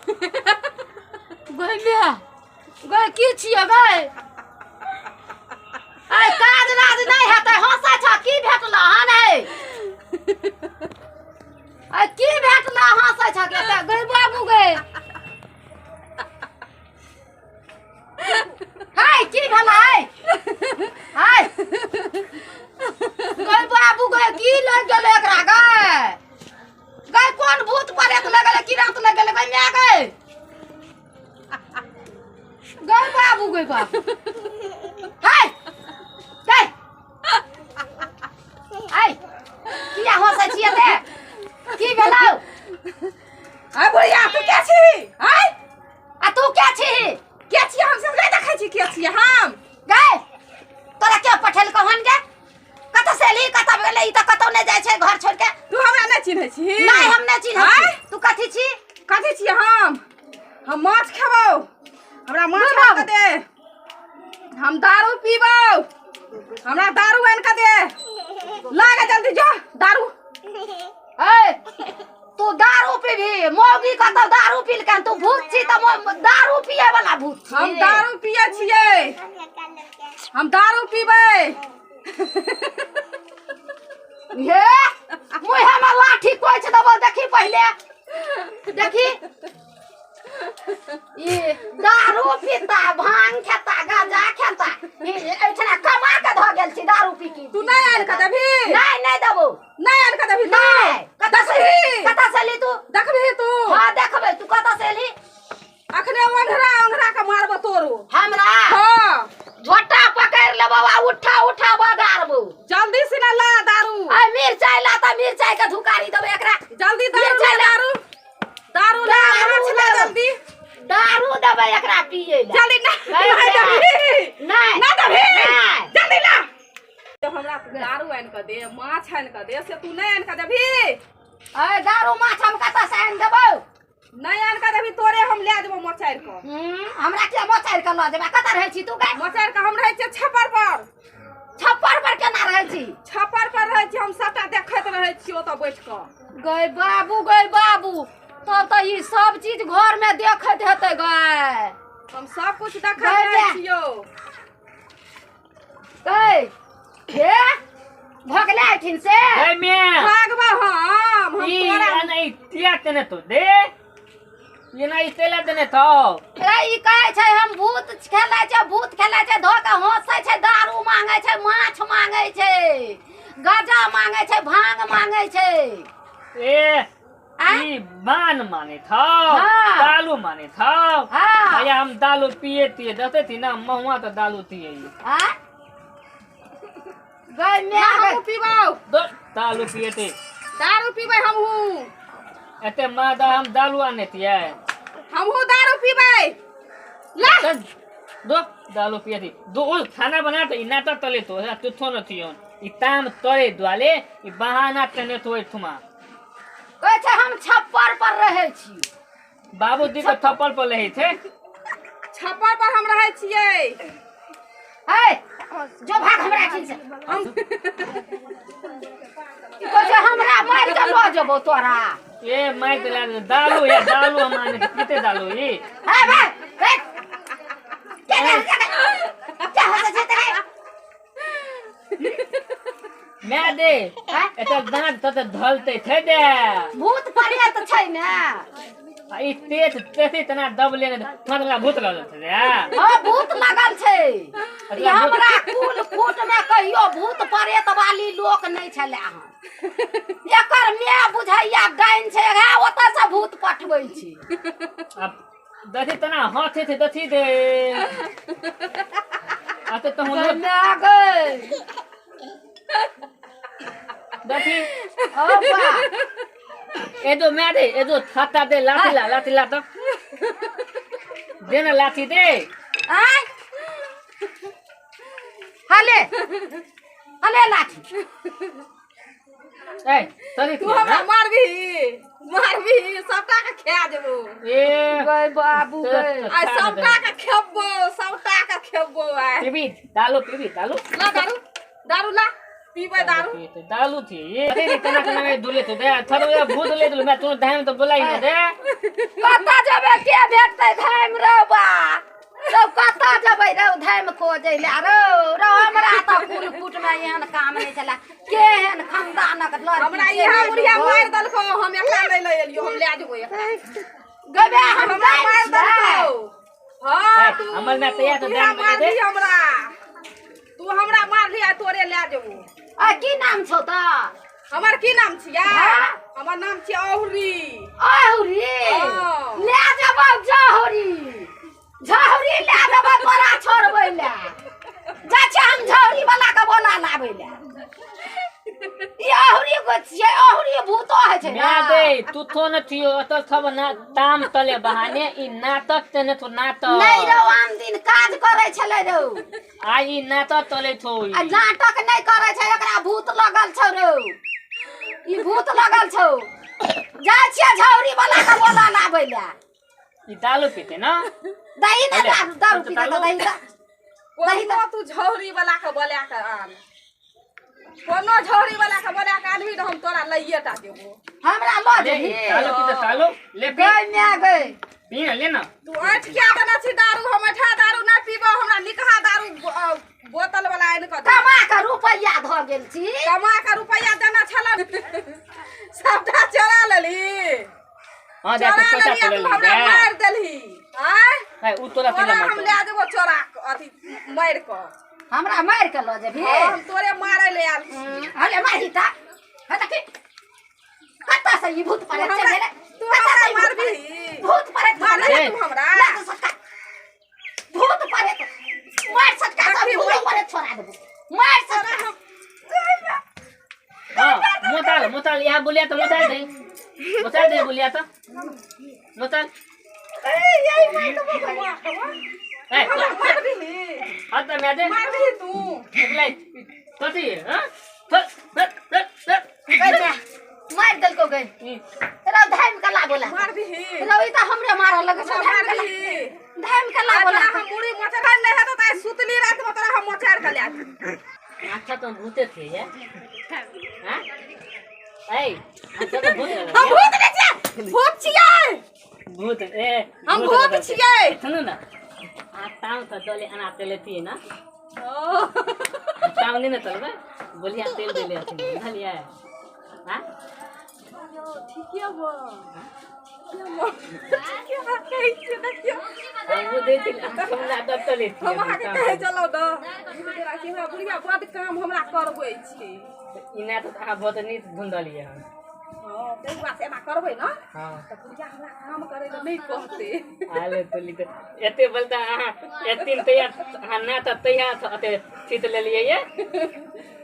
गै माय गै की छियै गै आइ काज राज नहि हेतै हँसै छ की भेटल हन हे आइ की भेटल हँसै छ के गै बाबू गै हाय की भेल हाय हाय गै बाबू गै की लागि गेलै एकरा गै गै कोन भूत प्रेत लगलै की रात लगलै गै माय गै गै बाबू गै बाबू हाय गै हाय किया हँसै छियै ते की भेलौ आय बुढ़िया तू के छी आय आ तू के छी के छी हम सब नहीं देखै छी के छी हम गै तोरा के पठेलकौ हन गे कतऽ से एलही कतऽ गेलै ई तऽ कतौ नहि जाइ छै घर छोड़ि के तू हमरा नहीं चिन्है छी नहि हम नहि चिन्है छी आँय? तू कथी छी कथी छी हम माछ खेबौ हमरा माछ बाबू। आनि कऽ दे हम दारू पीबौ हमरा दारू आनि कऽ दे लागे जल्दी जो दारू ए तू दारू पीबही मौगी कतौ दारू पीलकन तू भूत छी तऽ दारू पिए वाला भूत छी हम दारू पियै छियै हम दारू पीबै हे मुँह में लाठी कोइच देबो देखी पहिले देखी ई दारू पीता भांग खेता गांजा खेता ई एहिठिना कमा के धऽ गेल छी दारू पी के तू नहि आनि कऽ देबही नहि नहि देबो नहि आनि कऽ देबही तू नहि कतऽ से देखबही कतऽ से एली तू देखबही तू हाँ देखबै तू कतऽ से एली अखने ओंघरा ओंघरा के मारबो तोरो हमरा हाँ झोटा पकड़ि लेबो आ उठा उठा बगारबो जल्दी से ना ला दारू आ मिरचाई ला तऽ मिरचाई के धुकारी देबै एकरा जल्दी दारू ला मिरचाई ला। दारू दारू ला दारू माछ ला लेबै। जल्दी दारू देबै एकरा पियै लए जल्दी ना नहीं, नहीं देबही नहि ना देबही नहि। जल्दी ला तो हमरा दारू आनि कऽ दे माछ आनि कऽ दे से तू नहि आनि कऽ देबही अय दारू माछ हम कतऽ से आनि देबौ नहि आनि कऽ देबही तोरे हम लए जेबौ मचारि कऽ हमरा किया मचारि कऽ लऽ जेबा कतऽ रहै छी तू गै मचारि कऽ हम रहै छियै छप्पर पर छप्पर पर केना रहै छी छप्पर पर रहै छी हम सबटा देखैत रहै छी ओतऽ बैठ कऽ गै बाबू गै बाबू तब तऽ ई सब चीज घर में देखैत हेतै गै हम सब कुछ देखैत गै रहै माय। छियौ गै हे भगले एठिन से ए मिया भागबो हम हम ई तोरा अना ई तिया तेने तो दे ये ना ई तेला देने तो रे ई कहै छै हम भूत खेलै छै भूत खेलै छै धऽ के हँसै छै दारू मांगै छै माछ मांगै छै गाजा मांगै छै भांग मांगै छै ए आँय? ई बान माने था हाँ। दालू माने था हाँ। भैया हम दालू पिए तिए दते थी ना महुआ तो दालू तिए आँय? गै ना माय गै हमहूँ पीबौ दो दालू पिए थे दारू पीबै हमहूँ एते माँ दा हम दालू आने तिए हमहूँ दारू पीबै ला चल दो दालू पिए थी दो ओ खाना बना तो इना तो तले तो तुथो न थियोन ई ताम तरे द्वाले ई बहाना तने तो थुमा कहै छै हम छप्पर पर रहै छी बाबूजी के थप्पड़ पर रहे थे छप्पर पर हम रहै छियै हे जो भाग हमरा एखन से हम ई कहै छै हमरा मारि के लऽ जेबौ तोरा ए माइक ला दे, दालू या दालू हम आने थे, पीते दालू ई हे भाग हे के के के हँसै छै तोरा? मैं दे हैं? एकर दाँत तत धलते थे दे भूत प्रेत छै ने आ ई तेज तेते तना दबले ने थोड़ा भूत लगल थे दे हाँ भूत लगल छै ई हमरा कुल खूट में कहियो भूत प्रेत वाली लोक नहि छलै हन एकर my बुझैया डाइन छै हे ओतऽ से भूत पठबै छै अब दथी तना हाथे थे दथी दे आ तो तुम गै my गै दथी ओ बा ए दो मैं दे ए दो थाता दे लाठी ला लाठी ला तो दे ना लाठी दे आय हले हले लाठी ए तरी तू हमरा मारबही मारबही सबटा के खा जेबो ए गै बाबू गै आइ सबटा के खेबो सबटा के खेबो आइ पीबी दालू पीबी दालू ला दारू दारू ला पीबै दारू दारू थी ये अरे तना तना में दुले तो दे थर या भूत ले दुले मैं तू धाम तो बोलाई ना दे कतऽ जेबै के भेटतै धाम रौ बा रौ कतऽ जेबै रौ धाम खोजै लए रौ रौ हमरा तऽ कुल कुट में एहन काम नहि छलै केहन खानदानक लड़की हमरा इहा बुढ़िया मारि देलको हम एकरा नहि लऽ एलियो हम लए जेबो एकरा गबे हम हमरा मारि देलको हां तू हमर माय तैयार तऽ दाम मारली हमरा तू हमरा मारली आ तोरे लए जेबो आ की नाम छौ तऽ हमर की नाम छियै हमर नाम छियै अहुरी अहुरी ले जेबौ जहुरी झहुरी ले जेबौ तोरा छोड़बै ले जा छै हम झहुरी वाला के बोला लाबै ले ई अहुरी को छियै अहुरी भूतो होइ छै ना दे तू थो न थियो अतल थब ना ताम तले बहाने ई नाटक ते ने थो नाटक नहीं रौ आन दिन काज करै छलै रौ आ ई नाटक तले थो आ नाटक नहीं करै छै एकरा भूत लगल छौ रौ ई भूत लगल छौ जाइ छियै झौरी वाला के बोला लाबै ले ई दारू पीते ना दही ना दारू दारू पीते तऽ दही दही तू झौरी वाला के बोला के आन कोनो झौरी वाला के बोला के आनबी तऽ हम तोरा लइए टा देबो हमरा लऽ जेबही दारू पीते सालो ले पी गई my गई पी ले ना तू ऐठ किया देने छी दारू हम ऐठा दारू नहि पीबो हमरा निकहा दारू बोतल वाला आनि कऽ कमा के रुपैआ धऽ गेल छी कमा के रुपैआ देने छल सबटा चोरा लेली हां जा तू चोरा पैसा लेली आ तोरा तू हमरा ले मारि देलही आँय है उ तोरा तोरा केना हम मारतौ लए जेबो चोरा कऽ अथी मारि कऽ हमरा मारि के लऽ जेबही हँ, हम तोरे मारै ले आयल छी अरे मारी ता हे देखी कतऽ से ई भूत पड़े तू हमरा तू हमरा मारबही भूत पड़े मारबही तू हमरा भूत पड़े मार सटका सब भूत पड़े छोड़ा देबो मार सटका हां मोताल मोताल यहाँ बोलिया तो मोताल दे मोताल दे बोलिया तो मोताल ए यही मार देबो ए हमरा मारबही हां त मैं दे मारबही तू एकलाई कथी हां थर थर थर थर गई माय मार देलको गई रौ धाम के ला बोला मारबही रौ ई तऽ हमरे मारऽ लगै छौ धाम के ला मारबही धाम के ला बोला तोरा हम मुड़ी मोचर नहि हेतौ तऽ आइ सुतली रातिमे तोरा हम मोचारि कऽ लए जेबौ। अच्छा तो भूते थे यार हां ए अच्छा तो भूत हम भूत नहि छियै भूत छियै भूत ए हम भूत छियै सुनू ना आ ताम त दले अना तेले थी ना ताम नहीं ना तलबे बोलिया तेल देले हथिन बुझलियै हां ठीके बा ठीके बा कहै छियै देखियौ हम दे थिन हमरा दब तले थी हम अहाँके कहै छलहुँ ने कि हमरा बुढ़िया बड्ड काम हमरा करबै छै इना त अहाँ बहुत नीक ढूंढलियै हन हँ ताहि दुआरे से एना करबै ने हां तऽ बुढ़िया हमरा काम करै लए नहि कहतै आले तोली त एते बोलता अहाँ एतिन तैयार अहाँ ना त तैयार अते चित लेलियै ये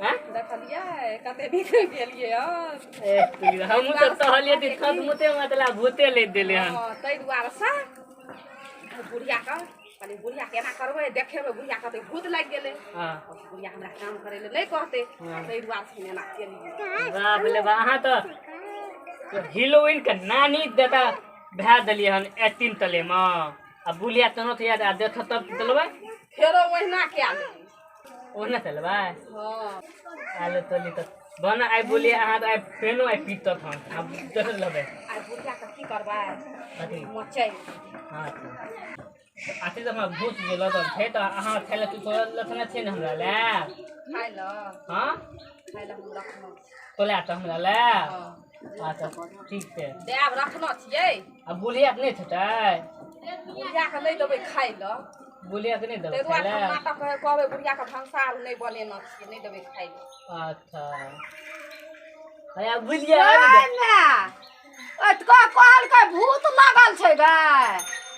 हां देखलियै कते नीक गेलियै हन ए हमहूँ तऽ कहलियै कि खत मुते मतलब भूते ले देले हन हँ ताहि दुआरेसँ बुढ़ियाके कहलियै बुढ़ियाके एना करबै देखेबै बुढ़िया कहतै भूत लागि गेलै हँ बुढ़िया हमरा काम करै लए नहि कहतै हँ। ताहि दुआरे हम एना केलियै बाप रे बा अहाँ तऽ हीरोइन के नानी देता भए देलियै हन एतीन तले मे आ बुलिया तनो तऽ याद आ देख तब देलबै फेरो ओहिना कए लेबै ओहिना चलबै हँ आलू तोली तऽ बना आइ बोलिए अहाँ तऽ आइ फेनो आइ पीतत हन आब देख लेबै आइ बुढ़ियाके की करबै कथी मचै हँ अथी तऽ हमरा भूत जे लगल छै तऽ अहाँ खाय लए किछो लथने छै ने हमरा लए खाइ लए हँ खाइ लए हम रखने छी तोला तऽ हमरा लए हँ अच्छा ठीक छै देब रखने छियै आ बुलियाके नहि खेतै बुढ़ियाके नहि देबै खाइ लए बुलियाके नहि देबै ताहि खाय दुआरे हम लए नाटक कहबै बुढ़ियाके भनसा नहि बनेने छियै नहि देबै खाइ लए अच्छा हैया बुलिया आबि गेल। एतको कहलकै भूत लगल छै गै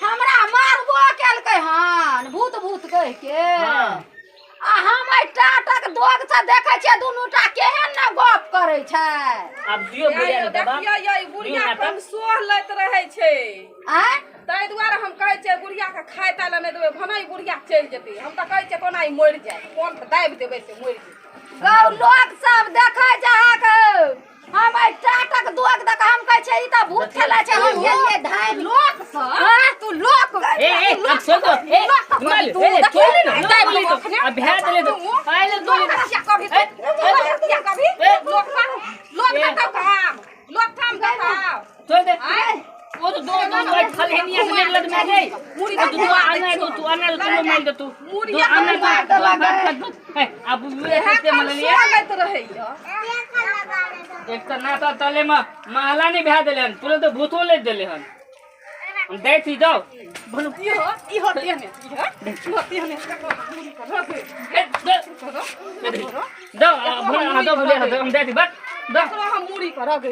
हमरा मारबो केलकै हन भूत भूत कहि के हँ। आ हम एहि टाटक दोग से देखै छियै दुनू टा केहन ने गप करै छै आब दियौ बुलिया के दबा देखियौ यै बुढ़िया दियौ नाटक। कम सोह लैत रहै छै आँय ताहि दुआरे हम कहै छियै बुढ़ियाके खाय ताय लए नहि देबै भने ई बुढ़िया चलि जेतै हम तऽ कहै छियै कोना ई मरि जाय कोन दाबि देबै से मरि जेतै गौ लोक सब देखै छै अहाँके हम एहि टाटक दोग दऽ कऽ हम कहै छियै ई तऽ भूत खेलै छै। हम गेलियै धामि लोक सँ तू लोक। ए ए, अब छोड़ दो। ए माल, ए छोड़ दे ना, लोक बोली तो अब भै दे ले तो आइले लोक रसिया कभी ए, लोक रसिया कभी ए, लोक लोक ए। बताओ काम, लोक थाम बताओ। छोड़ दे। आय। वो तो दो दो बार खाली है नहीं आने लग में गई। मुड़ी तो तू आना तो तू आना तो तू मार दे तू। मुड़ी दो आना तो दो बार खत ए अब वे से मल लिया। लागैत रहैया। एक तो नाता तले में महला नहीं भै देले हन, तुरंत भूतो ले देले हन। हम दै छी जाओ। इहो इहो तेहने इहो इहो तेहने मुड़ी पर रख। ए, दे दो भूले दो भूले हम दै छी बस दो। एकरो हम मुड़ी पर रख।